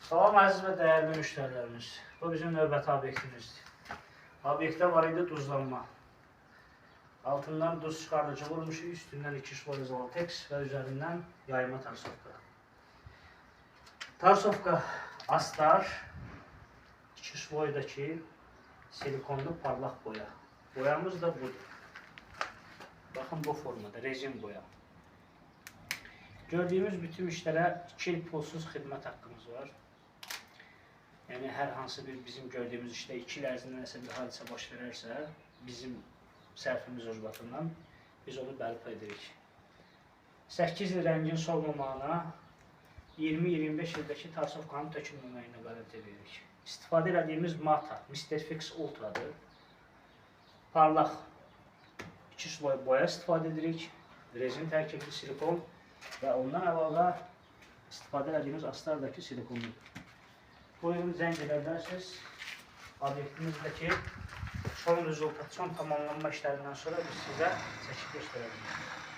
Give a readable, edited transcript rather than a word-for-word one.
Salam əziz və dəyərli müştərilərimiz. Bu bizim növbəti obyektimizdir. Obyektdə var idi duzlanma. Altından duz çıxardıcı vurmuşuq, üstündən 2 sloy izolatex və üzərindən yayma tarsovka. Tarsovka astar, 2 sloydakı silikonlu parlaq boya. Boyamız da budur. Baxın bu formada, rezin boya. Gördüyümüz bütün işlərə 2 il pulsuz xidmət haqqımız var. Yəni hər hansı bir bizim gördüyümüz işdə 2 il ərzində nəsə bir hadisə baş verərsə, bizim səhvimiz ucbatından biz onu bərpa edirik. 8 il rəngin solmamağına, 20-25 ildəki tarsovkanın tökülməməyinə qarant edirik. İstifadə elədiyimiz Mata Mr. Fix Ultra'dır. Parlaq 2 sloy boya istifadə edirik. Rezin tərkibli silikon və ondan əlavə istifadə elədiyimiz astardakı silikonludur. Buyurun, zəng edə bilərsiniz. Obyektimizdəki son rezultat, son tamamlanma işlərindən sonra biz sizə çəkib göstərə bilərik.